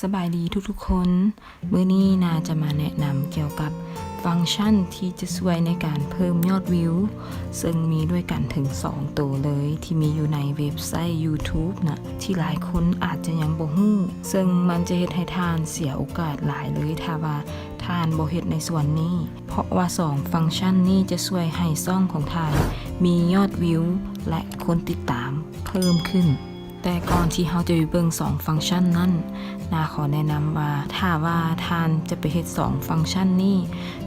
ສະບາຍດີທຸກໆຄົນ, ມື້ນີ້ນາຈະມາແນະນຳກ່ຽວກັບຟັງຊັນທີ່ຈະຊ່ວຍໃນການເພີ່ມຍອດວິວ, ເຊິ່ງມີດ້ວຍກັນເຖິງສອງໂຕເລີຍ ທີ່ມີຢູ່ໃນເວັບໄຊ YouTube ນະ ທີ່ຫຼາຍຄົນອາດຈະຍັງບໍ່ຮູ້, ເຊິ່ງມັນຈະເຮັດໃຫ້ທ່ານເສຍໂອກາດຫຼາຍເລີຍ ຖ້າວ່າທ່ານບໍ່ເຮັດໃນສ່ວນນີ້, ເພາະວ່າສອງຟັງຊັນນີ້ຈະຊ່ວຍໃຫ້ຊ່ອງຂອງທ່ານມີຍອດວິວ ແລະ ຄົນຕິດຕາມເພີ່ມຂຶ້ນ. ແຕ່ກ່ອນທີ່ເຮົາຈະໄປເບິ່ງສອງຟັງຊັນນັ້ນ, ນາຂໍແນະນຳວ່າ ຖ້າວ່າທ່ານຈະໄປເຮັດສອງຟັງຊັນນີ້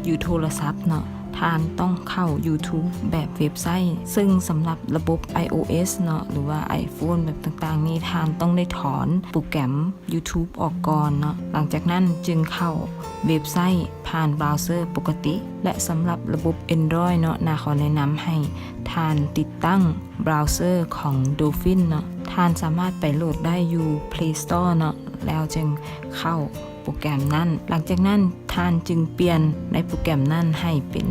ຢູ່ໂທລະສັບເນາະ, ທ່ານຕ້ອງເຂົ້າ YouTube ແບບເວັບໄຊ, ເຊິ່ງສຳລັບລະບົບ iOS ເນາະ ຫຼືວ່າ iPhone ແບບຕ່າງໆນີ້, ທ່ານຕ້ອງໄດ້ຖອນໂປຣແກຣມ YouTube ອອກກ່ອນເນາະ, ຫຼັງຈາກນັ້ນຈຶ່ງເຂົ້າເວັບໄຊຜ່ານບຣາວເຊີປົກກະຕິ ແລະ ສຳລັບລະບົບ Android ເນາະ, ນາຂໍແນະນຳໃຫ້ທ່ານຕິດຕັ້ງ ບຣາວເຊີຂອງ Dolphin ເນາະ, ທ່ານສາມາດໄປໂຫຼດໄດ້ຢູ່ Play Store ເນາະ, ແລ້ວຈຶ່ງເຂົ້າໂປຣແກຣມນັ້ນ. ຫຼັງຈາກນັ້ນທ່ານຈຶ່ງປ່ຽນໃນໂປຣແກຣມນັ້ນໃຫ້ເປັນ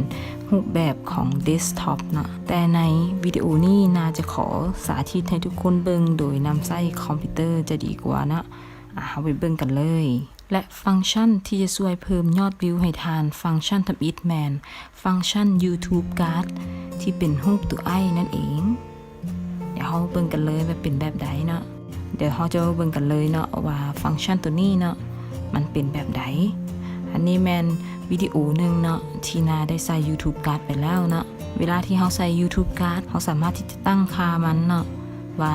ຮູບແບບຂອງ Desktop ເນາະ. ແຕ່ໃນວິດີໂອນີ້ນາຈະຂໍສາທິດໃຫ້ທຸກຄົນເບິ່ງໂດຍນຳໃຊ້ຄອມພິວເຕີຈະດີກວ່າເນາະ. ອາ ເຮົາໄປເບິ່ງກັນເລີຍ. ແລະ ຟັງຊັນທີ່ຈະຊ່ວຍເພີ່ມຍອດວິວໃຫ້ທ່ານ, ຟັງຊັນທຳອິດແມ່ນຟັງຊັນ YouTube Card ທີ່ເປັນຮູບຕົວໄອນັ້ນເອງ. ດຽວເຮົາເບິ່ງກັນເລີຍວ່າເປັນແບບໃດເນາະ. ດຽວເຮົາຈະມາເບິ່ງກັນເລີຍເນາະວ່າຟັງຊັນຕົວນີ້ເນາະ ມັນເປັນແບບໃດ. ອັນນີ້ແມ່ນວິດີໂອໜຶ່ງເນາະ ທີ່ນາໄດ້ໃສ່ YouTube Card ໄປແລ້ວເນາະ. ເວລາທີ່ເຮົາໃສ່ YouTube Card ເຮົາສາມາດທີ່ຈະຕັ້ງຄ່າມັນເນາະ ວ່າ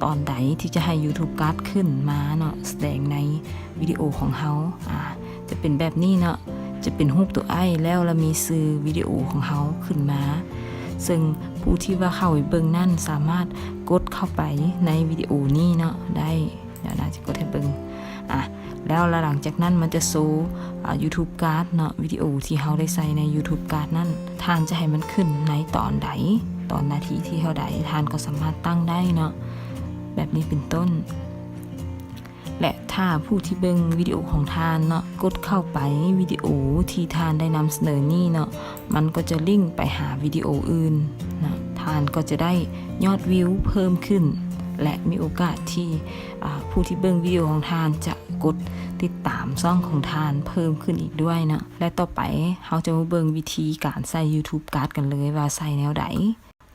ຕອນໃດທີ່ຈະໃຫ້ YouTube Card ຂຶ້ນມາເນາະ ສະແດງໃນວິດີໂອຂອງເຮົາ. ອາ ຈະເປັນແບບນີ້ເນາະ, ຈະເປັນຮູບຕົວໄອ ແລ້ວລະມີຊື່ວິດີໂອຂອງເຮົາຂຶ້ນມາ, ເຊິ່ງຜູ້ທີ່ວ່າເຂົ້າໄປເບິ່ງນັ້ນສາມາດກົດເຂົ້າໄປໃນວິດີໂອນີ້ເນາະໄດ້. ດຽວນາຈະກົດໃຫ້ເບິ່ງ. ອາ ແລ້ວລະຫຼັງຈາກນັ້ນມັນຈະໂຊ ອາ YouTube Card ເນາະ, ວິດີໂອທີ່ເຮົາໄດ້ໃສ່ໃນ YouTube Card ນັ້ນ, ທ່ານຈະໃຫ້ມັນຂຶ້ນໃນຕອນໃດ, ຕອນນາທີທີ່ເທົ່າໃດ, ທ່ານກໍສາມາດຕັ້ງໄດ້ເນາະ, ແບບນີ້ເປັນຕົ້ນ. ແລະ ຖ້າຜູ້ທີ່ເບິ່ງວິດີໂອຂອງທ່ານເນາະ ກົດເຂົ້າໄປວິດີໂອທີ່ທ່ານໄດ້ນຳສະເໜີນີ້ເນາະ, ມັນກໍຈະລິ້ງໄປຫາວິດີໂອອື່ນເນາະ, ທ່ານກໍຈະໄດ້ຍອດວິວເພີ່ມຂຶ້ນ ແລະ ມີໂອກາດທີ່ ອາ ຜູ້ທີ່ເບິ່ງວິດີໂອຂອງທ່ານຈະກົດຕິດຕາມຊ່ອງຂອງທ່ານເພີ່ມຂຶ້ນອີກດ້ວຍເນາະ. ແລະ ຕໍ່ໄປເຮົາຈະມາເບິ່ງວິທີການໃສ່ YouTube Card ກັນເລີຍວ່າໃສ່ແນວໃດ.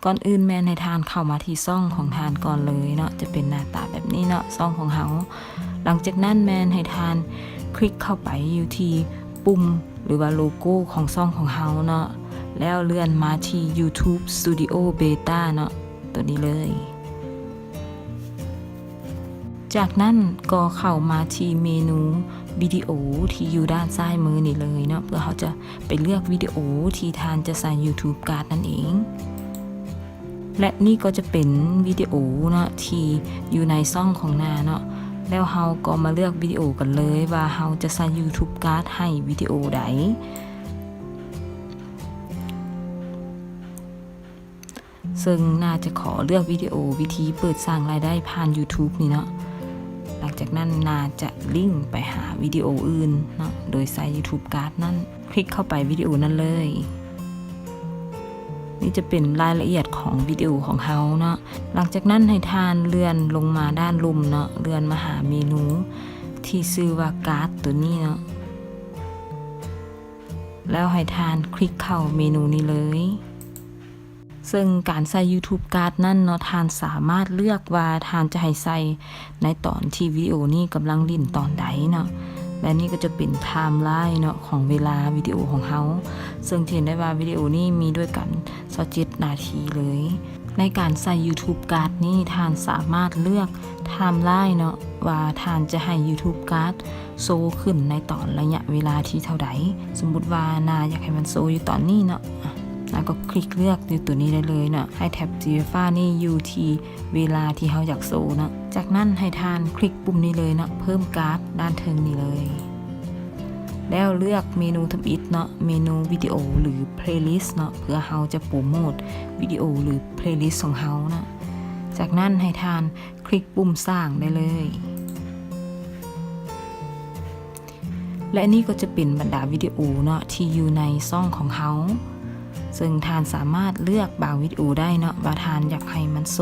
ກ່ອນອື່ນແມ່ນໃຫ້ທ່ານເຂົ້າມາທີ່ຊ່ອງຂອງທ່ານກ່ອນເລີຍເນາະ, ຈະເປັນໜ້າຕາແບບນີ້ເນາະ ຊ່ອງຂອງເຮົາ. ຫຼັງຈາກນັ້ນແມ່ນໃຫ້ທ່ານຄລິກເຂົ້າໄປຢູ່ທີ່ປຸ່ມ ຫຼືວ່າໂລໂກ້ຂອງຊ່ອງຂອງເຮົາເນາະ, ແລ້ວເລື່ອນມາທີ່ YouTube Studio Beta ເນາະ, ໂຕນີ້ເລີຍ. ຈາກນັ້ນກໍເຂົ້າມາທີ່ເມນູວິດີໂອທີ່ຢູ່ດ້ານຊ້າຍມືນີ້ເລີຍເນາະ, ເພື່ອເຮົາຈະໄປເລືອກວິດີໂອທີ່ທ່ານຈະໃສ່ YouTube Card ນັ້ນເອງ. ແລະ ນີ້ກໍຈະເປັນວິດີໂອເນາະ ທີ່ຢູ່ໃນຊ່ອງຂອງນາເນາະ, ແລ້ວເຮົາກໍມາເລືອກວິດີໂອກັນເລີຍວ່າເຮົາຈະໃສ່ YouTube Card ໃຫ້ວິດີໂອໃດ. ເຊິ່ງນາຈະຂໍເລືອກວິດີໂອວິທີເປີດສ້າງລາຍໄດ້ຜ່ານ YouTube ນີ້ເນາະ. ຫຼັງຈາກນັ້ນນາຈະລິ້ງໄປຫາວິດີໂອອື່ນເນາະ ໂດຍໃສ່ YouTube Card ນັ້ນ, ຄລິກເຂົ້າໄປວິດີໂອນັ້ນເລີຍ. ນີ້ຈະເປັນລາຍລະອຽດຂອງວິດີໂອຂອງເຮົາເນາະ. ຫຼັງຈາກນັ້ນໃຫ້ທ່ານເລື່ອນລົງມາດ້ານລຸ່ມເນາະ, ເລື່ອນມາຫາເມນູທີ່ຊື່ວ່າ Card ໂຕນີ້ເນາະ, ແລ້ວໃຫ້ທ່ານຄລິກເຂົ້າເມນູນີ້ເລີຍ. ເຊິ່ງການໃສ່ YouTube Card ນັ້ນເນາະ, ທ່ານສາມາດເລືອກວ່າທ່ານຈະໃຫ້ໃສ່ໃນຕອນທີ່ວິດີໂອນີ້ກຳລັງຫຼິ້ນຕອນໃດເນາະ. ແລະ ນີ້ກໍຈະເປັນ timeline ເນາະ ຂອງເວລາວິດີໂອຂອງເຮົາ, ເຊິ່ງຈະເຫັນໄດ້ວ່າວິດີໂອນີ້ມີດ້ວຍກັນຊາວເຈັດນາທີເລີຍ. ໃນການໃສ່ YouTube Card ນີ້ ທ່ານສາມາດເລືອກ timeline ເນາະ ວ່າທ່ານຈະໃຫ້ YouTube Card ໂຊຂຶ້ນໃນຕອນໄລຍະເວລາທີ່ເທົ່າໃດ. ສົມມຸດວ່ານາຢາກໃຫ້ມັນໂຊຢູ່ຕອນນີ້ເນາະ, ນາກໍຄລິກເລືອກຢູ່ຕົວນີ້ໄດ້ເລີຍເນາະ, ໃຫ້ແທັບສີຟ້ານີ້ຢູ່ທີ່ເວລາທີ່ເຮົາຢາກໂຊເນາະ. ຈາກນັ້ນໃຫ້ທ່ານຄລິກປຸ່ມນີ້ເລີຍເນາະ, ເພີ່ມກາດດ້ານເທິງນີ້ເລີຍ. ແລ້ວເລືອກເມນູທຳອິດເນາະ, ເມນູວິດີໂອ ຫຼື Playlist ເນາະ, ເພື່ອເຮົາຈະໂປຣໂມດວິດີໂອ ຫຼື Playlist ຂອງເຮົາເນາະ. ຈາກນັ້ນໃຫ້ທ່ານ ຄລິກປຸ່ມສ້າງໄດ້ເລີຍ. ແລະ ນີ້ກໍຈະເປັນບັນດາວິດີໂອເນາະ ທີ່ຢູ່ໃນຊ່ອງຂອງເຮົາ, ເຊິ່ງທ່ານສາມາດເລືອກບາງວິດີໂອໄດ້ເນາະ ວ່າທ່ານຢາກໃຫ້ມັນໂຊ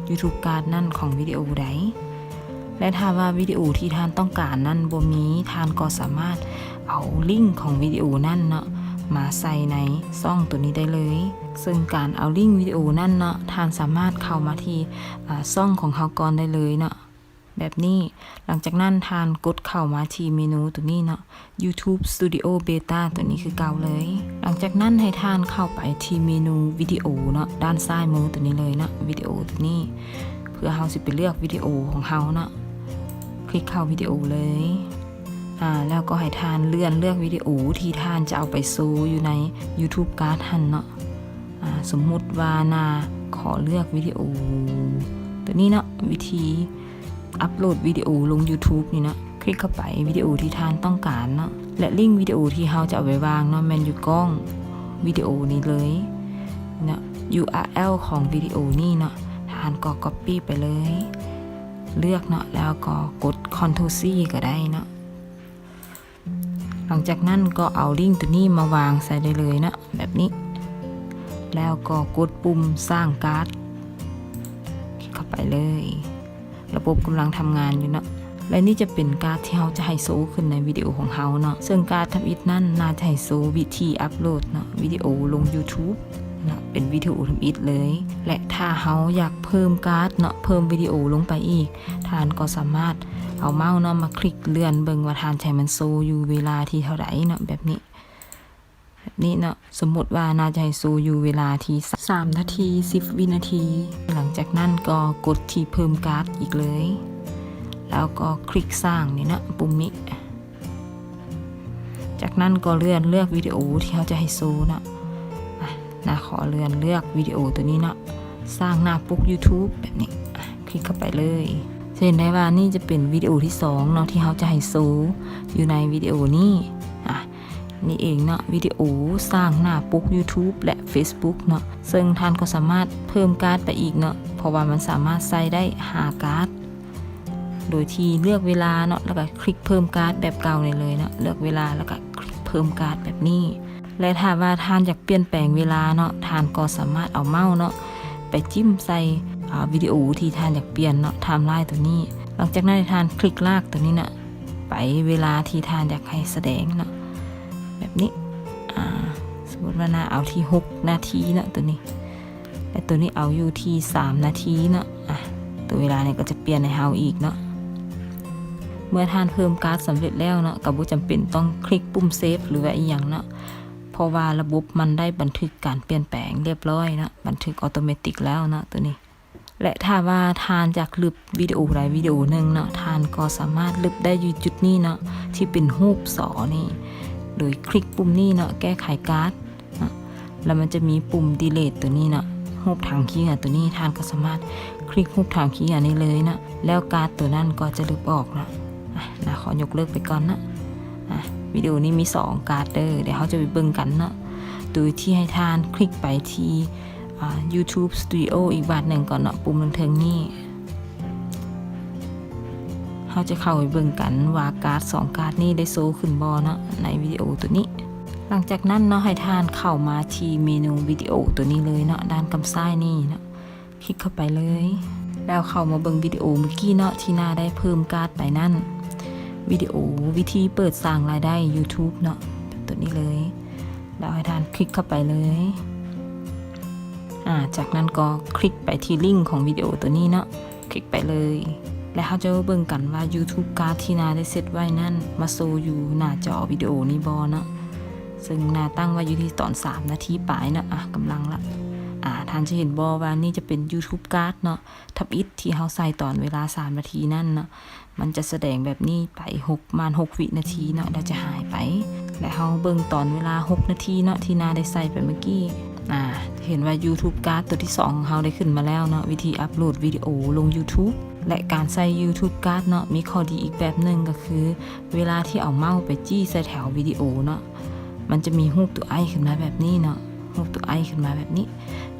YouTube Card ນັ້ນຂອງວິດີໂອໃດ. ແລະ ຖ້າວ່າວິດີໂອທີ່ທ່ານຕ້ອງການນັ້ນບໍ່ມີ, ທ່ານກໍສາມາດເອົາລິ້ງຂອງວິດີໂອນັ້ນເນາະ ມາໃສ່ໃນຊ່ອງໂຕນີ້ໄດ້ເລີຍ. ເຊິ່ງການເອົາລິ້ງວິດີໂອນັ້ນເນາະ, ທ່ານສາມາດເຂົ້າມາທີ່ ອາ ຊ່ອງຂອງເຮົາກ່ອນໄດ້ເລີຍເນາະ ແບບນີ້. ຫຼັງຈາກນັ້ນທ່ານກົດເຂົ້າມາທີ່ເມນູໂຕນີ້ເນາະ YouTube Studio Beta ໂຕນີ້ຄືເກົ່າເລີຍ. ຫຼັງຈາກນັ້ນໃຫ້ທ່ານເຂົ້າໄປທີ່ເມນູວິດີໂອເນາະ ດ້ານຊ້າຍມືໂຕນີ້ເລີຍເນາະ ວິດີໂອໂຕນີ້ ເພື່ອເຮົາຊິໄປເລືອກວິດີໂອຂອງເຮົາເນາະ. ຄລິກເຂົ້າວິດີໂອເລີຍ. ອາ ແລ້ວກໍໃຫ້ທ່ານເລື່ອນເລືອກວິດີໂອທີ່ທ່ານຈະເອົາໄປໂຊຢູ່ໃນ YouTube Card ຫັ້ນເນາະ. ອາ ສົມມຸດວ່າໜ້າຂໍເລືອກວິດີໂອໂຕນີ້ເນາະ ວິທີອັບໂຫຼດວິດີໂອລົງ YouTube ນີ້ເນາະ. ຄລິກເຂົ້າໄປວິດີໂອທີ່ທ່ານຕ້ອງການເນາະ ແລະ ລິ້ງວິດີໂອທີ່ເຮົາຈະເອົາໄປວາງເນາະ ແມ່ນຢູ່ກ້ອງວິດີໂອນີ້ເລີຍເນາະ. ຢູອາແອລຂອງວິດີໂອນີ້ເນາະ ທ່ານກໍກັອບປີ້ໄປເລີຍ ເລືອກເນາະ ແລ້ວກໍກົດ Ctrl C ກໍໄດ້ເນາະ. ຫຼັງຈາກນັ້ນກໍເອົາລິ້ງໂຕນີ້ມາວາງໃສ່ໄດ້ເລີຍເນາະ ແບບນີ້ ແລ້ວກໍກົດປຸ່ມສ້າງກາດ ຄລິກເຂົ້າໄປເລີຍ. ລະບົບກຳລັງທຳງານຢູ່ເນາະ ແລະ ນີ້ຈະເປັນກາດທີ່ເຮົາຈະໃຫ້ໂຊຂຶ້ນໃນວິດີໂອຂອງເຮົາເນາະ. ເຊິ່ງກາດທຳອິດນັ້ນໜ້າຈະໃຫ້ໂຊວິທີອັບໂຫຼດເນາະ ວິດີໂອລົງ YouTube ເນາະ ເປັນວິດີໂອທຳອິດເລີຍ. ແລະ ຖ້າເຮົາຢາກເພີ່ມກາດເນາະ ເພີ່ມວິດີໂອລົງໄປອີກ, ທ່ານກໍສາມາດເອົາເມົາສ໌ເນາະ ມາຄລິກເລື່ອນເບິ່ງວ່າທ່ານຈະໃຫ້ມັນໂຊຢູ່ເວລາທີ່ເທົ່າໃດເນາະ ແບບນີ້ ແບບນີ້ເນາະ. ສົມມຸດວ່າໜ້າຈະໃຫ້ໂຊຢູ່ເວລາທີ່ສາມນາທີ ສິບວິນາທີ. ຫຼັງຈາກນັ້ນກໍກົດທີ່ເພີ່ມກາດອີກເລີຍ ແລ້ວກໍຄລິກສ້າງນີ້ເນາະ ປຸ່ມນີ້. ຈາກນັ້ນກໍເລື່ອນເລືອກວິດີໂອທີ່ເຮົາຈະໃຫ້ໂຊເນາະ. ອາ ໜ້າຂໍເລື່ອນເລືອກວິດີໂອໂຕນີ້ເນາະ ສ້າງໜ້າປົກ YouTube ແບບນີ້. ອາ ຄລິກເຂົ້າໄປເລີຍ. ຈະເຫັນໄດ້ວ່ານີ້ຈະເປັນວິດີໂອທີສອງເນາະ ທີ່ເຮົາຈະໃຫ້ໂຊຢູ່ໃນວິດີໂອນີ້. ອາ ນີ້ເອງເນາະ ວິດີໂອສ້າງໜ້າປົກ YouTube ແລະ Facebook ເນາະ. ເຊິ່ງທ່ານກໍສາມາດເພີ່ມກາດໄປອີກເນາະ ເພາະວ່າມັນສາມາດໃສ່ໄດ້ຫ້າກາດ ໂດຍທີ່ເລືອກເວລາເນາະ ແລ້ວກໍຄລິກເພີ່ມກາດແບບເກົ່ານີ້ເລີຍເນາະ. ເລືອກເວລາ ແລ້ວກໍຄລິກເພີ່ມກາດແບບນີ້. ແລະ ຖ້າວ່າທ່ານຢາກປ່ຽນແປງເວລາເນາະ, ທ່ານກໍສາມາດເອົາເມົາສ໌ເນາະ ໄປຈິ້ມໃສ່ ອາ ວິດີໂອທີ່ທ່ານຢາກປ່ຽນເນາະ, ໄທມ໌ລາຍໂຕນີ້. ຫຼັງຈາກນັ້ນໃຫ້ທ່ານຄລິກລາກໂຕນີ້ນະ ໄປເວລາທີ່ທ່ານຢາກໃຫ້ສະແດງເນາະ ແບບນີ້. ອາ ສົມມຸດວ່ານະ ເອົາທີ່ຫົກນາທີເນາະ ໂຕນີ້. ແລະ ໂຕນີ້ເອົາຢູ່ທີ່ສາມນາທີເນາະ. ອາ ໂຕເວລານີ້ກໍຈະປ່ຽນໃຫ້ເຮົາອີກເນາະ. ເມື່ອທ່ານເພີ່ມກາດສຳເລັດແລ້ວເນາະ, ກໍບໍ່ຈຳເປັນຕ້ອງຄລິກປຸ່ມເຊບ ຫຼືວ່າອີ່ຫຍັງເນາະ, ເພາະວ່າລະບົບມັນໄດ້ບັນທຶກການປ່ຽນແປງລຽບລ້ອຍເນາະ, ບັນທຶກອອໂຕເມຕິກແລ້ວເນາະ ໂຕນີ້. ແລະ ຖ້າວ່າທ່ານຢາກລຶບວິດີໂອໃດວິດີໂອໜຶ່ງເນາະ, ທ່ານກໍສາມາດລຶບໄດ້ຢູ່ຈຸດນີ້ເນາະ ທີ່ເປັນຮູບສໍນີ້ ໂດຍຄລິກປຸ່ມນີ້ເນາະ, ແກ້ໄຂກາດເນາະ. ແລ້ວມັນຈະມີປຸ່ມດີລີດໂຕນີ້ເນາະ, ຮູບຖັງຂີ້ເຫື່ອໂຕນີ້, ທ່ານກໍສາມາດຄລິກຮູບຖັງຂີ້ເຫຍື້ອນີ້ເລີຍເນາະ, ແລ້ວກາດໂຕນັ້ນກໍຈະລຶບອອກເນາະ. ອາ ໜ້າຂໍຍົກເລີກໄປກ່ອນເນາະ. ອາ ວິດີໂອນີ້ມີສອງກາດເດີ, ດຽວເຮົາຈະໄປເບິ່ງກັນເນາະ, ໂດຍທີ່ໃຫ້ທ່ານຄລິກໄປທີ່ ອາ YouTube Studio ອີກບາດໜຶ່ງກ່ອນເນາະ, ປຸ່ມເທິງໆນີ້. ເຮົາຈະເຂົ້າໄປເບິ່ງກັນວ່າກາດສອງກາດນີ້ໄດ້ໂຊຂຶ້ນບໍ່ເນາະ ໃນວິດີໂອໂຕນີ້. ຫຼັງຈາກນັ້ນເນາະ, ໃຫ້ທ່ານເຂົ້າມາທີ່ເມນູວິດີໂອໂຕນີ້ເລີຍເນາະ, ດ້ານກຳຊ້າຍນີ້ເນາະ, ຄລິກເຂົ້າໄປເລີຍ. ແລ້ວເຂົ້າມາເບິ່ງວິດີໂອມື້ກີ້ເນາະ ທີ່ໜ້າໄດ້ເພີ່ມກາດໄປນັ້ນ, ວິດີໂອວິທີເປີດສ້າງລາຍໄດ້ YouTube ເນາະ, ໂຕນີ້ເລີຍ. ແລ້ວໃຫ້ທ່ານຄລິກເຂົ້າໄປເລີຍ. ອາ ຈາກນັ້ນກໍຄລິກໄປທີ່ລິ້ງຂອງວິດີໂອໂຕນີ້ເນາະ, ຄລິກໄປເລີຍ. ແລະ ເຮົາຈະມາເບິ່ງກັນວ່າ YouTube ກາດທີ່ໜ້າໄດ້ເຊັດໄວ້ນັ້ນ ມາໂຊຢູ່ໜ້າຈໍວິດີໂອນີ້ບໍ່ເນາະ. ເຊິ່ງໜ້າຕັ້ງໄວ້ຢູ່ທີ່ຕອນສາມນາທີປາຍເນາະ. ອາ ກຳລັງລະ. ອາ ທ່ານຈະເຫັນບໍ່ວ່ານີ້ຈະເປັນ YouTube ກາດເນາະ ທຳອິດທີ່ເຮົາໃສ່ຕອນເວລາສາມນາທີນັ້ນເນາະ. ມັນຈະສະແດງແບບນີ້ໄປຫົກ ປະມານຫົກວິນາທີເນາະ, ແລ້ວຈະຫາຍໄປ. ແລະ ເຮົາເບິ່ງຕອນເວລາຫົກນາທີເນາະ ທີ່ໜ້າໄດ້ໃສ່ໄປເມື່ອກີ້. ອາ ຈະເຫັນວ່າ YouTube ກາດໂຕທີສອງຂອງເຮົາໄດ້ຂຶ້ນມາແລ້ວເນາະ, ວິທີອັບໂຫຼດວິດີໂອລົງ YouTube ແລະ ການໃສ່ YouTube ກາດເນາະ ມີຂໍ້ດີອີກແບບໜຶ່ງກໍຄື ເວລາທີ່ເອົາເມົາສ໌ໄປຈີ້ໃສ່ແຖວວິດີໂອເນາະ, ມັນຈະມີຮູບຕົວໄອຂຶ້ນມາແບບນີ້ເນາະ, ຮູບຕົວໄອຂຶ້ນມາແບບນີ້.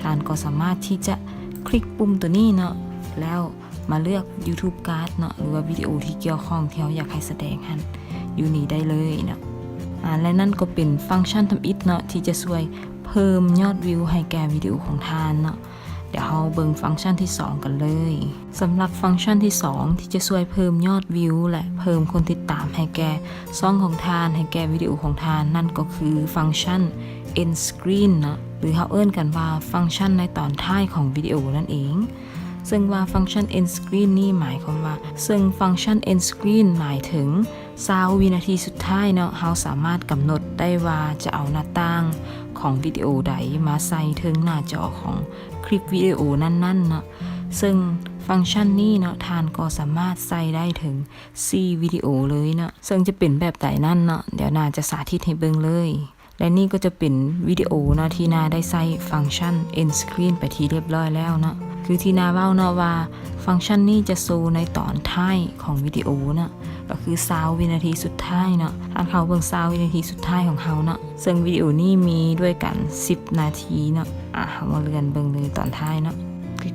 ທ່ານກໍສາມາດທີ່ຈະຄລິກປຸ່ມຕົວນີ້ເນາະ, ແລ້ວມາເລືອກ YouTube ກາດເນາະ ຫຼືວ່າວິດີໂອທີ່ກ່ຽວຂ້ອງທີ່ເຮົາຢາກໃຫ້ສະແດງຫັ້ນ ຢູ່ນີ້ໄດ້ເລີຍເນາະ. ອາ ແລະ ນັ້ນກໍເປັນຟັງຊັນທຳອິດເນາະ ທີ່ຈະຊ່ວຍເພີ່ມຍອດວິວໃຫ້ແກ່ວິດີໂອຂອງທ່ານເນາະ. ດຽວເຮົາເບິ່ງຟັງຊັນທີສອງກັນເລີຍ. ສຳລັບຟັງຊັນທີສອງທີ່ຈະຊ່ວຍເພີ່ມຍອດວິວ ແລະ ເພີ່ມຄົນຕິດຕາມໃຫ້ແກ່ຊ່ອງຂອງທ່ານ, ໃຫ້ແກ່ວິດີໂອຂອງທ່ານ, ນັ້ນກໍຄືຟັງຊັນ End Screen ເນາະ ຫຼື ເຮົາເອີ້ນກັນວ່າຟັງຊັນໃນຕອນທ້າຍຂອງວິດີໂອນັ້ນເອງ. ເຊິ່ງວ່າຟັງຊັນ End Screen ນີ້ໝາຍຄວາມວ່າ, ເຊິ່ງຟັງຊັນ End Screen ໝາຍເຖິງຊາວວິນາທີສຸດທ້າຍເນາະ, ເຮົາສາມາດກຳນົດໄດ້ວ່າຈະເອົາໜ້າຕ່າງຂອງວິດີໂອໃດມາໃສ່ເທິງໜ້າຈໍຂອງຄລິບວິດີໂອນັ້ນໆເນາະ. ເຊິ່ງຟັງຊັນນີ້ເນາະ, ທ່ານກໍສາມາດໃສ່ໄດ້ເຖິງສີ່ວິດີໂອເລີຍເນາະ. ເຊິ່ງຈະເປັນແບບໃດນັ້ນເນາະ, ດຽວໜ້າຈະສາທິດໃຫ້ເບິ່ງເລີຍ. ແລະ ນີ້ກໍຈະເປັນວິດີໂອເນາະ ທີ່ໜ້າໄດ້ໃຊ້ຟັງຊັນ End Screen ໄປທີ່ຮຽບຮ້ອຍແລ້ວເນາະ. ຄືທີ່ໜ້າເວົ້າເນາະວ່າ ຟັງຊັນນີ້ຈະໂຊໃນຕອນທ້າຍຂອງວິດີໂອເນາະ, ກໍຄືຊາວວິນາທີສຸດທ້າຍເນາະ. ທ່ານເຂົ້າເບິ່ງຊາວວິນາທີສຸດທ້າຍຂອງເຮົາເນາະ. ເຊິ່ງວິດີໂອນີ້ມີດ້ວຍກັນສິບນາທີເນາະ. ອາ ເຮົາມາເລື່ອນເບິ່ງເລີຍຕອນທ້າຍເນາະ,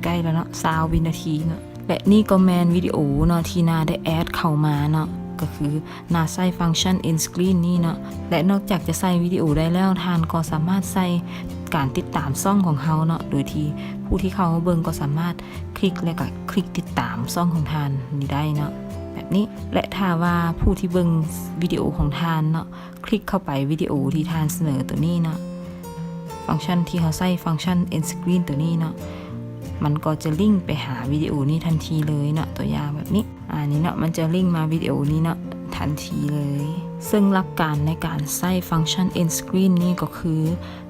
ໃກ້ໆແລ້ວເນາະ, ຊາວວິນາທີເນາະ. ແລະ ນີ້ກໍແມ່ນວິດີໂອເນາະ ທີ່ໜ້າໄດ້ແອດເຂົ້າມາເນາະ, ກໍຄືໜ້າໃຊ້ຟັງຊັນ End Screen ນີ້ເນາະ. ແລະ ນອກຈາກຈະໃສ່ວິດີໂອໄດ້ແລ້ວ, ທ່ານກໍສາມາດໃສ່ການຕິດຕາມຊ່ອງຂອງເຮົາເນາະ, ໂດຍທີ່ຜູ້ທີ່ເຂົ້າມາເບິ່ງກໍສາມາດຄລິກ ແລະ ກໍຄລິກຕິດຕາມຊ່ອງຂອງທ່ານນີ້ໄດ້ເນາະ, ແບບນີ້. ແລະ ຖ້າວ່າຜູ້ທີ່ເບິ່ງວິດີໂອຂອງທ່ານເນາະ ຄລິກເຂົ້າໄປວິດີໂອທີ່ທ່ານສະເໜີໂຕນີ້ເນາະ, ຟັງຊັນທີ່ເຮົາໃຊ້ ຟັງຊັນ End Screen ໂຕນີ້ເນາະ, ມັນກໍຈະລິ້ງໄປຫາວິດີໂອນີ້ທັນທີເລີຍເນາະ. ຕົວຢ່າງແບບນີ້, ອາ ນີ້ເນາະ, ມັນຈະລິ້ງມາວິດີໂອນີ້ເນາະ ທັນທີເລີຍ. ເຊິ່ງຫຼັກການໃນການໃຊ້ຟັງຊັນ End Screen ນີ້ກໍຄື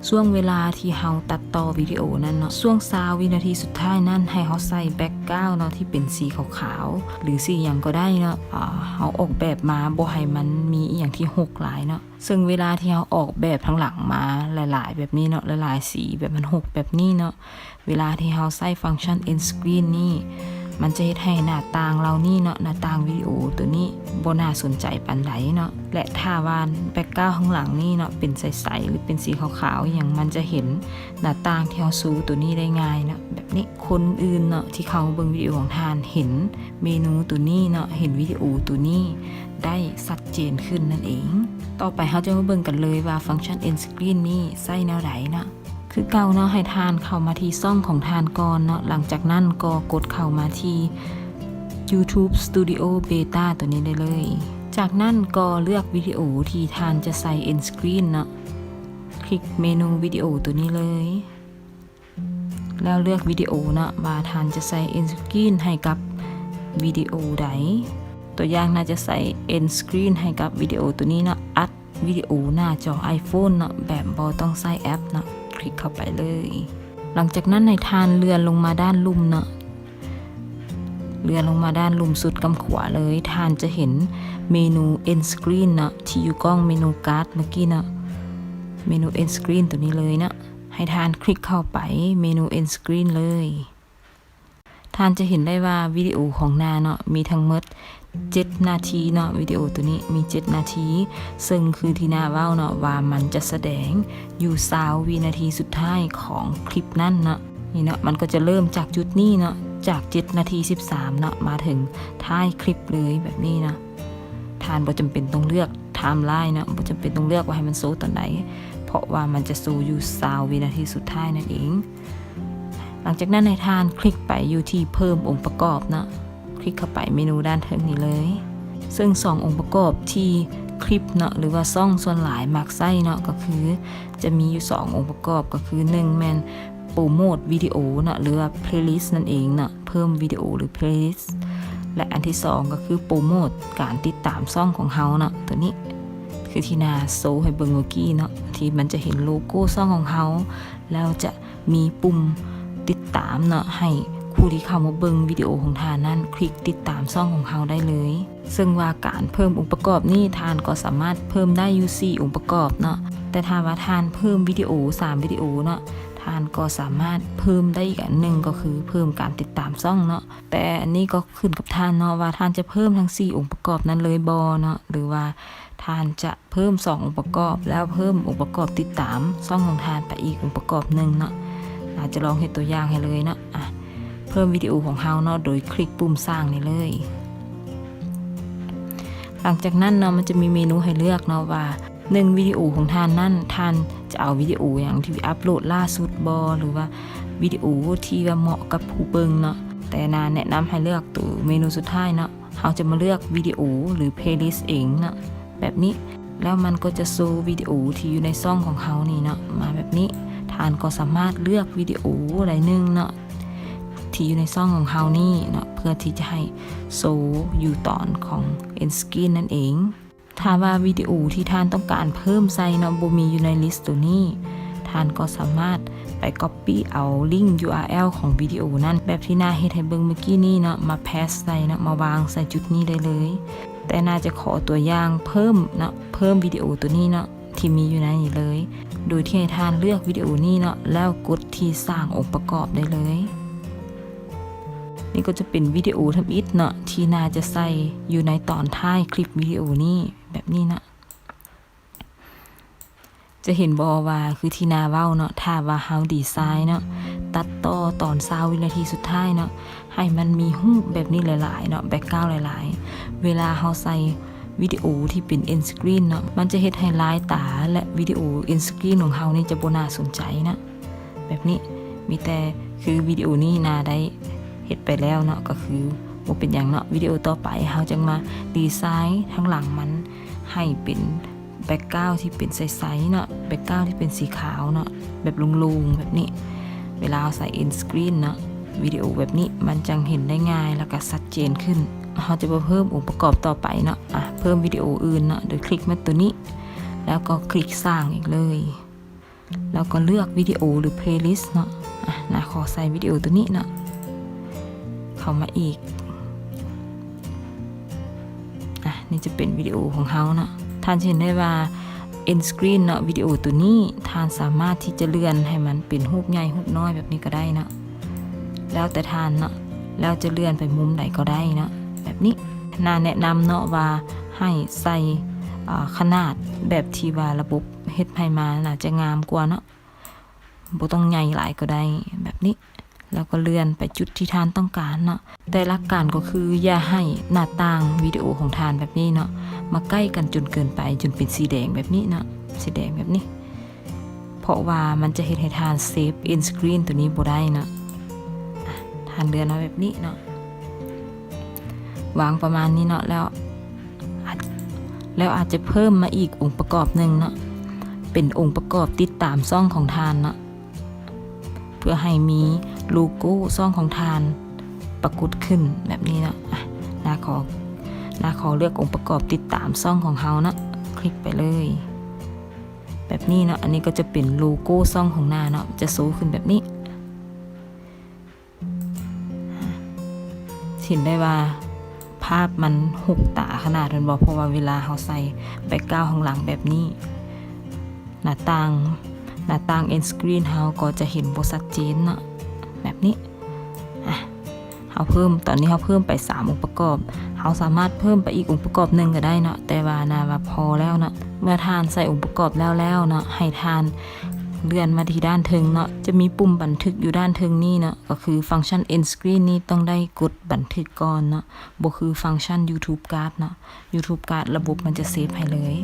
ຊ່ວງເວລາທີ່ເຮົາຕັດຕໍ່ວິດີໂອນັ້ນເນາະ, ຊ່ວງຊາວວິນາທີສຸດທ້າຍນັ້ນ ໃຫ້ເຮົາໃສ່ background ເນາະ ທີ່ເປັນສີຂາວໆ ຫຼື ສີຫຍັງກໍໄດ້ເນາະ, ອາ ເຮົາອອກແບບມາບໍ່ໃຫ້ມັນມີອີ່ຫຍັງທີ່ຮົກຫຼາຍເນາະ. ເຊິ່ງເວລາທີ່ເຮົາອອກແບບທາງຫຼັງມາຫຼາຍໆແບບນີ້ເນາະ, ຫຼາຍໆສີ ແບບມັນຮົກແບບນີ້ເນາະ, ເວລາທີ່ເຮົາໃຊ້ຟັງຊັນ End Screen ນີ້ ມັນຈະເຮັດໃຫ້ໜ້າຕ່າງເຫຼົ່ານີ້ເນາະ, ໜ້າຕ່າງວິດີໂອໂຕນີ້ບໍ່ໜ້າສົນໃຈປານໃດເນາະ. ແລະ ຖ້າວ່າ background ຂ້າງຫຼັງນີ້ເນາະ ເປັນໃສໆ ຫຼື ເປັນສີຂາວໆອີ່ຫຍັງ, ມັນຈະເຫັນໜ້າຕ່າງທີ່ເຮົາຊູໂຕນີ້ໄດ້ງ່າຍເນາະ, ແບບນີ້. ຄົນອື່ນເນາະ ທີ່ເຂົ້າມາເບິ່ງວິດີໂອຂອງທ່ານ ເຫັນເມນູໂຕນີ້ເນາະ, ເຫັນວິດີໂອໂຕນີ້ໄດ້ຊັດເຈນຂຶ້ນນັ້ນເອງ. ຕໍ່ໄປເຮົາຈະມາເບິ່ງກັນເລີຍວ່າຟັງຊັນ End Screen ນີ້ໃຊ້ແນວໃດເນາະ. ຄືເກົ່າເນາະ, ໃຫ້ທ່ານເຂົ້າມາທີ່ຊ່ອງຂອງທ່ານກ່ອນເນາະ, ຫຼັງຈາກນັ້ນກໍກົດເຂົ້າມາທີ່ YouTube Studio Beta ໂຕນີ້ໄດ້ເລີຍ. ຈາກນັ້ນກໍເລືອກວິດີໂອທີ່ທ່ານຈະໃສ່ End Screen ເນາະ, ຄລິກເມນູວິດີໂອໂຕນີ້ເລີຍ. ແລ້ວເລືອກວິດີໂອເນາະ ວ່າທ່ານຈະໃສ່ End Screen ໃຫ້ກັບວິດີໂອໃດ. ຕົວຢ່າງໜ້າຈະໃສ່ End Screen ໃຫ້ກັບວິດີໂອໂຕນີ້ເນາະ, ອັດວິດີໂອໜ້າຈໍ iPhone ເນາະ ແບບບໍ່ຕ້ອງໃຊ້ແອັບເນາະ, ຄລິກເຂົ້າໄປເລີຍ. ຫຼັງຈາກນັ້ນໃຫ້ທ່ານເລື່ອນລົງມາດ້ານລຸ່ມເນາະ, ເລື່ອນລົງມາດ້ານລຸ່ມສຸດກ້ຳຂວາເລີຍ, ທ່ານຈະເຫັນເມນູ End Screen ເນາະ ທີ່ຢູ່ກ້ອງເມນູກາດເມື່ອກີ້ເນາະ, ເມນູ End Screen ໂຕນີ້ເລີຍເນາະ. ໃຫ້ທ່ານຄລິກເຂົ້າໄປເມນູ End Screen ເລີຍ. ທ່ານຈະເຫັນໄດ້ວ່າວິດີໂອຂອງໜ້າເນາະ ມີທັງໝົດເຈັດນາທີເນາະ, ວິດີໂອໂຕນີ້ມີເຈັດນາທີ, ເຊິ່ງຄືທີ່ໜ້າເວົ້າເນາະ ວ່າມັນຈະສະແດງຢູ່ຊາວວິນາທີສຸດທ້າຍຂອງຄລິບນັ້ນເນາະ. ນີ້ເນາະ, ມັນກໍຈະເລີ່ມຈາກຈຸດນີ້ເນາະ, ຈາກເຈັດນາທີສິບສາມເນາະ ມາເຖິງທ້າຍຄລິບເລີຍ ແບບນີ້ເນາະ. ທ່ານບໍ່ຈຳເປັນຕ້ອງເລືອກ timeline ເນາະ, ບໍ່ຈຳເປັນຕ້ອງເລືອກວ່າໃຫ້ມັນໂຊຕອນໃດ, ເພາະວ່າມັນຈະໂຊຢູ່ຊາວວິນາທີສຸດທ້າຍນັ້ນເອງ. ຫຼັງຈາກນັ້ນໃຫ້ທ່ານຄລິກໄປຢູ່ທີ່ເພີ່ມອົງປະກອບເນາະ, ຄລິກເຂົ້າໄປເມນູດ້ານເທິງນີ້ເລີຍ. ເຊິ່ງສອງອົງປະກອບທີ່ຄລິບເນາະ ຫຼືວ່າຊ່ອງສ່ວນຫຼາຍມັກໃຊ້ເນາະ ກໍຄືຈະມີຢູ່ສອງອົງປະກອບ, ກໍຄືໜຶ່ງແມ່ນໂປຣໂມດວິດີໂອເນາະ ຫຼືວ່າ playlist ນັ້ນເອງເນາະ, ເພີ່ມວິດີໂອ ຫຼື playlist. ແລະ ອັນທີສອງກໍຄືໂປຣໂມດການຕິດຕາມຊ່ອງຂອງເຮົາເນາະ, ໂຕນີ້ຄືທີ່ໜ້າໂຊໃຫ້ເບິ່ງເມື່ອກີ້ເນາະ, ທີ່ມັນຈະເຫັນໂລໂກ້ຊ່ອງຂອງເຮົາ ແລ້ວຈະມີປຸ່ມຕິດຕາມເນາະ, ໃຫ້ຜູ້ທີ່ເຂົ້າມາເບິ່ງວິດີໂອຂອງທ່ານນັ້ນ ຄລິກຕິດຕາມຊ່ອງຂອງເຮົາໄດ້ເລີຍ. ເຊິ່ງວ່າການເພີ່ມອົງປະກອບນີ້ ທ່ານກໍສາມາດເພີ່ມໄດ້ຢູ່ສີ່ອົງປະກອບເນາະ, ແຕ່ຖ້າວ່າທ່ານເພີ່ມວິດີໂອສາມວິດີໂອເນາະ, ທ່ານກໍສາມາດເພີ່ມໄດ້ອີກອັນໜຶ່ງ, ກໍຄືເພີ່ມການຕິດຕາມຊ່ອງເນາະ. ແຕ່ອັນນີ້ກໍຂຶ້ນກັບທ່ານເນາະ ວ່າທ່ານຈະເພີ່ມທັງສີ່ອົງປະກອບນັ້ນເລີຍບໍ່ເນາະ ຫຼືວ່າທ່ານຈະເພີ່ມສອງອົງປະກອບ ແລ້ວເພີ່ມອົງປະກອບຕິດຕາມຊ່ອງຂອງທ່ານໄປອີກອົງປະກອບໜຶ່ງເນາະ. ອາດຈະລອງເຮັດຕົວຢ່າງໃຫ້ເລີຍເນາະ. ອາ ເພີ່ມວິດີໂອຂອງເຮົາເນາະ ໂດຍຄລິກປຸ່ມສ້າງນີ້ເລີຍ. ຫຼັງຈາກນັ້ນເນາະ ມັນຈະມີເມນູໃຫ້ເລືອກເນາະວ່າ ໜຶ່ງ ວິດີໂອຂອງທ່ານນັ້ນ ທ່ານຈະເອົາວິດີໂອຫຍັງທີ່ອັບໂຫຼດລ່າສຸດບໍ່ ຫຼືວ່າ ວິດີໂອທີ່ວ່າເໝາະກັບຜູ້ເບິ່ງເນາະ. ແຕ່ນາແນະນຳໃຫ້ເລືອກໂຕເມນູສຸດທ້າຍເນາະ. ເຮົາຈະມາເລືອກວິດີໂອ ຫຼື ເພລລິສເອງເນາະ ແບບນີ້. ແລ້ວມັນກໍຈະໂຊວິດີໂອທີ່ຢູ່ໃນຊ່ອງຂອງເຮົານີ້ເນາະ ມາແບບນີ້. ທ່ານກໍສາມາດເລືອກວິດີໂອໃດໜຶ່ງເນາະ ທີ່ຢູ່ໃນຊ່ອງຂອງເຮົານີ້ເນາະ ເພື່ອທີ່ຈະໃຫ້ໂຊຢູ່ຕອນຂອງເອັນສະກຣີນນັ້ນເອງ. ຖ້າວ່າວິດີໂອທີ່ທ່ານຕ້ອງການເພີ່ມໃສ່ເນາະ ບໍ່ມີຢູ່ໃນລິສໂຕນີ້, ທ່ານກໍສາມາດໄປກັອບປີ້ເອົາລິ້ງ ຢູອາແອລ ຂອງວິດີໂອນັ້ນ ແບບທີ່ນາເຮັດໃຫ້ເບິ່ງເມື່ອກີ້ນີ້ເນາະ ມາແພສໃສ່ເນາະ ມາວາງໃສ່ຈຸດນີ້ໄດ້ເລີຍ. ແຕ່ນາຈະຂໍຕົວຢ່າງເພີ່ມເນາະ ເພີ່ມວິດີໂອໂຕນີ້ເນາະ ທີ່ມີຢູ່ໃນນີ້ເລີຍ ໂດຍທີ່ໃຫ້ທ່ານເລືອກວິດີໂອນີ້ເນາະ ແລ້ວກົດທີ່ສ້າງອົງປະກອບໄດ້ເລີຍ. ນີ້ກໍຈະເປັນວິດີໂອທຳອິດເນາະ ທີ່ນາຈະໃສ່ຢູ່ໃນຕອນທ້າຍຄລິບວິດີໂອນີ້ ແບບນີ້ເນາະ. ຈະເຫັນບໍ່ວ່າ ຄືທີ່ນາເວົ້າເນາະ ຖ້າວ່າເຮົາດີໄຊເນາະ ຕັດຕໍ່ຕອນຊາວວິນາທີສຸດທ້າຍເນາະ ໃຫ້ມັນມີຮູບແບບນີ້ຫຼາຍໆເນາະ ແບັກກຣາວຫຼາຍໆ ເວລາເຮົາໃສ່ວິດີໂອທີ່ເປັນເອັນສະກຣີນເນາະ ມັນຈະເຮັດໃຫ້ລາຍຕາ ແລະ ວິດີໂອເອັນສະກຣີນຂອງເຮົານີ້ຈະບໍ່ໜ້າສົນໃຈເນາະ. ແບບນີ້ ມີແຕ່ ຄືວິດີໂອນີ້ນາໄດ້ເຮັດໄປແລ້ວເນາະ ກໍຄືບໍ່ເປັນຫຍັງເນາະ. ວິດີໂອຕໍ່ໄປເຮົາຈຶ່ງມາດີໄຊທາງຫຼັງມັນໃຫ້ເປັນແບັກກຣາວທີ່ເປັນໃສໆເນາະ ແບັກກຣາວທີ່ເປັນສີຂາວເນາະ ແບບໂລ່ງໆແບບນີ້. ເວລາເຮົາໃສ່ເອັນສະກຣີນເນາະ ວິດີໂອແບບນີ້ມັນຈັ່ງເຫັນໄດ້ງ່າຍ ແລ້ວກໍຊັດເຈນຂຶ້ນ. ເຮົາຈະມາເພີ່ມອົງປະກອບຕໍ່ໄປເນາະ ອາ ເພີ່ມວິດີໂອອື່ນເນາະ ໂດຍຄລິກມາໂຕນີ້ ແລ້ວກໍຄລິກສ້າງອີກເລີຍ. ແລ້ວກໍເລືອກວິດີໂອ ຫຼື ເພລລິສເນາະ. ອາ ນາຂໍໃສ່ວິດີໂອໂຕນີ້ເນາະ ເຂົ້າມາອີກ. ອາ ນີ້ຈະເປັນວິດີໂອຂອງເຮົາເນາະ. ທ່ານຈະເຫັນໄດ້ວ່າເອັນສະກຣີນເນາະ ວິດີໂອໂຕນີ້ ທ່ານສາມາດທີ່ຈະເລື່ອນໃຫ້ມັນເປັນຮູບໃຫຍ່ຮູບນ້ອຍແບບນີ້ກໍໄດ້ເນາະ ແລ້ວແຕ່ທ່ານເນາະ ແລ້ວຈະເລື່ອນໄປມຸມໃດກໍໄດ້ເນາະ ແບບນີ້. ນາແນະນຳເນາະວ່າໃຫ້ໃສ່ ອາ ຂະໜາດແບບທີ່ວ່າລະບົບ ເຮັດໃຫ້ມາໜ້າຈະງາມກວ່າເນາະ ບໍ່ຕ້ອງໃຫຍ່ຫຼາຍກໍໄດ້ ແບບນີ້. ແລ້ວກໍເລື່ອນໄປຈຸດທີ່ທ່ານຕ້ອງການເນາະ ແຕ່ຫຼັກການກໍຄືຢ່າໃຫ້ໜ້າຕ່າງວິດີໂອຂອງທ່ານແບບນີ້ເນາະ ມາໃກ້ກັນຈົນເກີນໄປ ຈົນເປັນສີແດງແບບນີ້ເນາະ ສີແດງແບບນີ້ ເພາະວ່າມັນຈະເຮັດໃຫ້ທ່ານເຊບເອັນສະກຣີນໂຕນີ້ບໍ່ໄດ້ເນາະ. ອາ ທ່ານເລື່ອນມາແບບນີ້ເນາະ ວາງປະມານນີ້ເນາະ ແລ້ວອາດ ແລ້ວອາດຈະເພີ່ມມາອີກອົງປະກອບໜຶ່ງເນາະ ເປັນອົງປະກອບຕິດຕາມຊ່ອງຂອງທ່ານເນາະ ເພື່ອໃຫ້ມີໂລໂກ້ຊ່ອງຂອງທ່ານປາກົດຂຶ້ນແບບນີ້ເນາະ. ອາ ນາຂໍ ນາຂໍເລືອກອົງປະກອບຕິດຕາມຊ່ອງຂອງເຮົາເນາະ ຄລິກໄປເລີຍ ແບບນີ້ເນາະ. ອັນນີ້ກໍຈະເປັນໂລໂກ້ຊ່ອງຂອງນາເນາະ ຈະໂຊຂຶ້ນແບບນີ້. ເຫັນໄດ້ວ່າພາບມັນຫົກຕາຂະໜາດແມ່ນບໍ່? ເພາະວ່າເວລາເຮົາໃສ່ແບັກກຣາວຂ້າງຫຼັງແບບນີ້ ໜ້າຕ່າງ ໜ້າຕ່າງເອັນສະກຣີນເຮົາກໍຈະເຫັນບໍ່ຊັດເຈນເນາະ ແບບນີ້. ອາ ເຮົາເພີ່ມ ຕອນນີ້ເຮົາເພີ່ມໄປສາມອົງປະກອບ ເຮົາສາມາດເພີ່ມໄປອີກອົງປະກອບໜຶ່ງກໍໄດ້ເນາະ ແຕ່ວ່ານາວ່າພໍແລ້ວເນາະ. ເມື່ອທ່ານໃສ່ອົງປະກອບແລ້ວໆເນາະ ໃຫ້ທ່ານເລື່ອນມາທີ່ດ້ານເທິງເນາະ ຈະມີປຸ່ມບັນທຶກຢູ່ດ້ານເທິງນີ້ເນາະ ກໍຄືຟັງຊັນເອັນສະກຣີນນີ້ຕ້ອງໄດ້ກົດບັນທຶກກ່ອນເນາະ ບໍ່ຄືຟັງຊັນຢູທູບກາດເນາະ. ຢູທູບກາດລະບົບມັນຈະເຊບໃຫ້ເລີຍ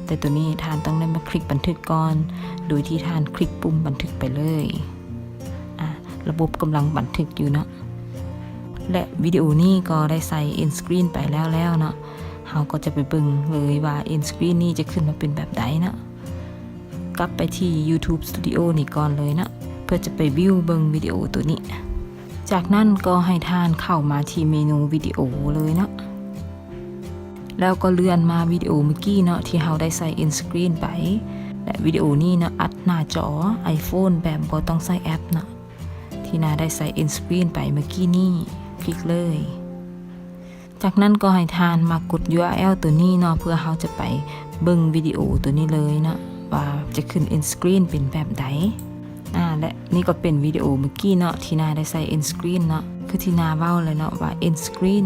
ແຕ່ໂຕນີ້ທ່ານຕ້ອງໄດ້ມາຄລິກບັນທຶກກ່ອນ ໂດຍທີ່ທ່ານຄລິກປຸ່ມບັນທຶກໄປເລີຍ. ອາ ລະບົບກຳລັງບັນທຶກຢູ່ເນາະ ແລະ ວິດີໂອນີ້ກໍໄດ້ໃສ່ເອັນສະກຣີນໄປແລ້ວໆເນາະ. ເຮົາກໍຈະໄປເບິ່ງເລີຍວ່າເອັນສະກຣີນນີ້ຈະຂຶ້ນມາເປັນແບບໃດເນາະ. ກັບໄປທີ່ຢູທູບສະຕູດິໂອນີ້ກ່ອນເລີຍເນາະ ເພື່ອຈະໄປວິວເບິ່ງວິດີໂອໂຕນີ້. ຈາກນັ້ນກໍໃຫ້ທ່ານເຂົ້າມາທີ່ເມນູວິດີໂອເລີຍເນາະ ແລ້ວກໍເລື່ອນມາວິດີໂອເມື່ອກີ້ເນາະ ທີ່ເຮົາໄດ້ໃສ່ເອັນສະກຣີນໄປ ແລະ ວິດີໂອນີ້ເນາະ ອັດໜ້າຈໍໄອໂຟນແບບບໍ່ຕ້ອງໃຊ້ແອັບເນາະ ທີ່ນາໄດ້ໃສ່ເອັນສະກຣີນໄປເມື່ອກີ້ນີ້ ຄລິກເລີຍ. ຈາກນັ້ນກໍໃຫ້ທ່ານມາກົດຢູອາແອລໂຕນີ້ເນາະ ເພື່ອເຮົາຈະໄປເບິ່ງວິດີໂອໂຕນີ້ເລີຍເນາະ ວ່າຈະຂຶ້ນເອັນສະກຣີນເປັນແບບໃດ. ອາ ແລະ ນີ້ກໍເປັນວິດີໂອເມື່ອກີ້ເນາະ ທີ່ນາໄດ້ໃສ່ເອັນສະກຣີນເນາະ ຄືທີ່ນາເວົ້າແລ້ວເນາະວ່າເອັນສະກຣີນ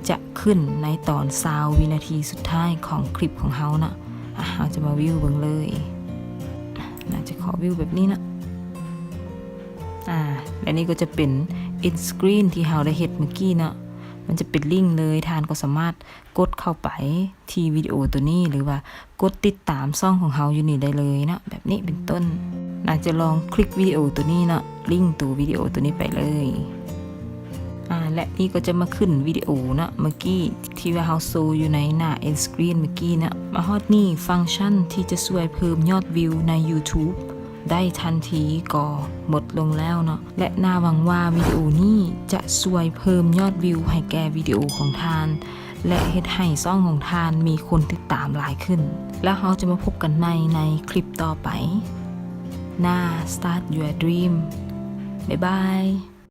ຈະຂຶ້ນໃນຕອນຊາວວິນາທີສຸດທ້າຍຂອງຄລິບຂອງເຮົາເນາະ. ອາ ເຮົາຈະມາວິວເບິ່ງເລີຍ ນາຈະຂໍວິວແບບນີ້ເນາະ. ອາ ແລະ ນີ້ກໍຈະເປັນເອັນສະກຣີນທີ່ເຮົາໄດ້ເຮັດເມື່ອກີ້ເນາະ. ມັນຈະເປັນລິ້ງເລີຍ, ທ່ານກໍສາມາດກົດເຂົ້າໄປທີ່ວິດີໂອໂຕນີ້ ຫຼືວ່າກົດຕິດຕາມຊ່ອງຂອງເຮົາຢູ່ນີ້ໄດ້ເລີຍເນາະ, ແບບນີ້ເປັນຕົ້ນ. ໜ້າຈະລອງຄລິກວິດີໂອໂຕນີ້ເນາະ, ລິ້ງໂຕວິດີໂອໂຕນີ້ໄປເລີຍ. ອາ ແລະນີ້ກໍຈະມາຂຶ້ນວິດີໂອເນາະ ເມື່ອກີ້ທີ່ວ່າເຮົາໂຊຢູ່ໃນໜ້າ end screen ເມື່ອກີ້ເນາະ. ມາຮອດນີ້ ຟັງຊັນທີ່ຈະຊ່ວຍເພີ່ມຍອດວິວໃນ YouTube ໄດ້ທັນທີກໍໝົດລົງແລ້ວເນາະ ແລະໜ້າຫວັງວ່າວິດີໂອນີ້ຈະຊ່ວຍເພີ່ມຍອດວິວໃຫ້ແກ່ວິດີໂອຂອງທ່ານ ແລະເຮັດໃຫ້ຊ່ອງຂອງທ່ານມີຄົນຕິດຕາມຫຼາຍຂຶ້ນ. ແລ້ວເຮົາຈະມາພົບກັນໃໝ່ໃນຄລິບຕໍ່ໄປ. ໜ້າ Start Your Dream. ບາຍບາຍ.